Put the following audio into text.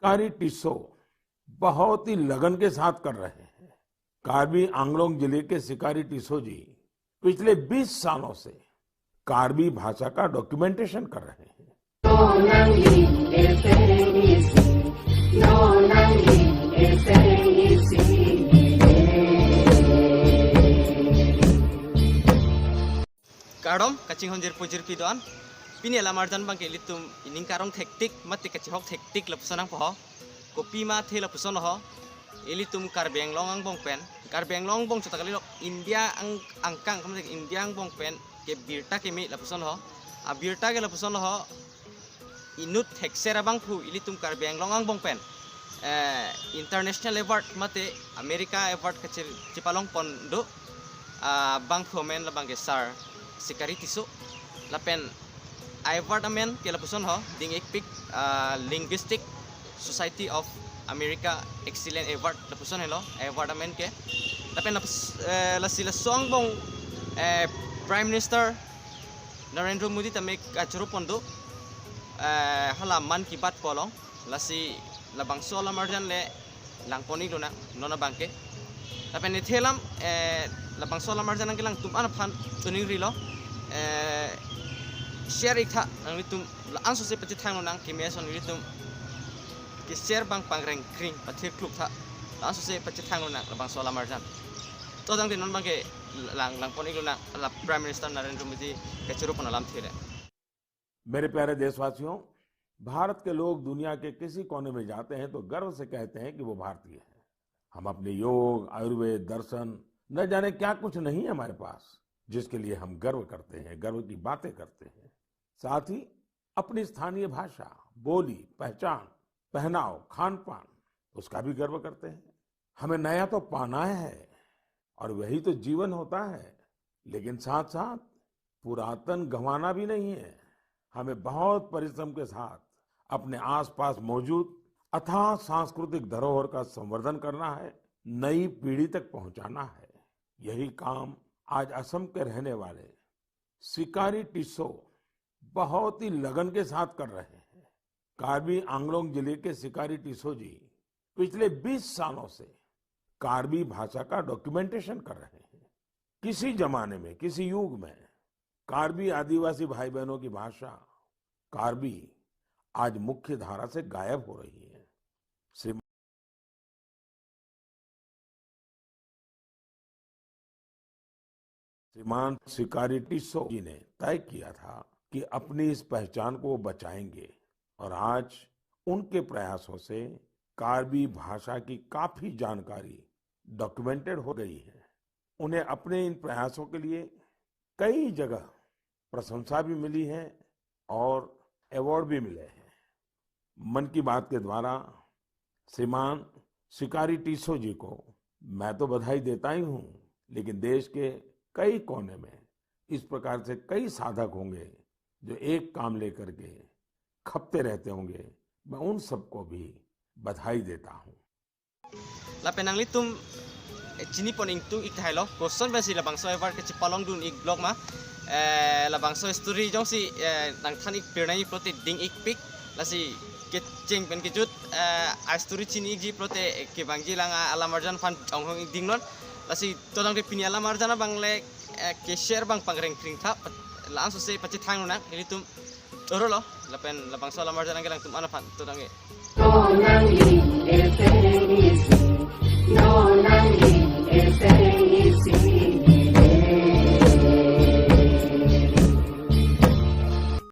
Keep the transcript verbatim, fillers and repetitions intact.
शिकारी टिस्सो बहुत ही लगन के साथ कर रहे हैं। कार्बी आंगलोंग जिले के शिकारी टिस्सो जी पिछले बीस सालों से कार्बी भाषा का डॉक्यूमेंटेशन कर रहे हैं। Kardom, kachinghon jirpo jirpi do-an. Pini alam arjan abangke ilitum ining karong thektik, mate kachihok thektik lapuson nangpo ho. Kopi ma athe lapuson ho. Ilitum Karbi Anglong angbong pen, Karbi Anglong angbong chot ta kalilo, India ang, angkang, kamatha India angbong pen ke birta keme lapuson ho. Abirta ke lapuson ho, inut thekser abangphu ilitum Karbi Anglong angbong pen, eh, international award mate America award kachir chipalong pon do, ah, abangphu amen labangke Sir Sikari Tisso. Lapen award amen ke lapuson ho, ding-ikpik, ah, Linguistic Society of America Excellent Award lapuson helo award amen ke. Lapen lapus-, eh, lasi laso angbong, eh, Prime Minister Narendra Modi tame kachoro pon do, eh, hala Mann Ki Baat pu along. Lasi labangso alam arjan le langpon-ik lonang non abangke. Lapen athe alam, eh, labangso alam arjan nangkelang atum an aphan choningrilo, eh, share-ik tha, nanglitum la-an sose pachethang lonang, keme ason ilitum ke-share abang pangrengkring, pathir kluk tha, la-an sose pachethang lonang labangso alam arjan. To tangte non abangke lang, langpon-ik lonang la Prime Minister Narendra Modi kachoro pon alamthe le. मेरे प्यारे देशवासियों, भारत के लोग दुनिया के किसी कोने में जाते हैं तो गर्व से कहते हैं कि वो भारतीय हैं। हम अपने योग, आयुर्वेद, दर्शन, न जाने क्या कुछ नहीं है हमारे पास, जिसके लिए हम गर्व करते हैं, गर्व की बातें करते हैं। साथ ही अपनी स्थानीय भाषा, बोली, पहचान, पहनाव, खान पान, उसका भी गर्व करते हैं। हमें नया तो पाना है और वही तो जीवन होता है, लेकिन साथ साथ पुरातन गंवाना भी नहीं है। हमें बहुत परिश्रम के साथ अपने आसपास मौजूद अथाह सांस्कृतिक धरोहर का संवर्धन करना है, नई पीढ़ी तक पहुंचाना है। यही काम आज असम के रहने वाले शिकारी टिस्सो बहुत ही लगन के साथ कर रहे हैं। कार्बी आंगलोंग जिले के शिकारी टिस्सो जी पिछले बीस सालों से कार्बी भाषा का डॉक्यूमेंटेशन कर रहे हैं। किसी जमाने में, किसी युग में कार्बी आदिवासी भाई बहनों की भाषा कार्बी आज मुख्य धारा से गायब हो रही है। श्री श्रीमान शिकारी टिस्सो जी ने तय किया था कि अपनी इस पहचान को वो बचाएंगे और आज उनके प्रयासों से कार्बी भाषा की काफी जानकारी डॉक्यूमेंटेड हो गई है। उन्हें अपने इन प्रयासों के लिए कई जगह प्रशंसा भी मिली है और अवार्ड भी मिले हैं। मन की बात के द्वारा श्रीमान शिकारी टिस्सो जी को मैं तो बधाई देता ही हूँ, लेकिन देश के कई कोने में इस प्रकार से कई साधक होंगे जो एक काम लेकर के खपते रहते होंगे। मैं उन सबको भी बधाई देता हूँ। Lapen nanglitum, eh, chinipon ingtung-ik tahai lo, koson pensi labangso award kachipalongdun-ik vlog ma, eh, labangso story jongsi, eh, nangthan-ik pirnai pulote ding-ikpik, lasi kecheng pen kejut, eh, a story chini-ikji pulote, eh, kevangji lang a alam arjan aphan onghong-ik dingnon, lasi to tangte pini alam arjan abang le, eh, ke-share abang pangrengkring tha, pat-, la-an sose pachethang lonang, ilitum choro lo, lapen labangso alam arjan nangkelang atum an aphan, to tangte.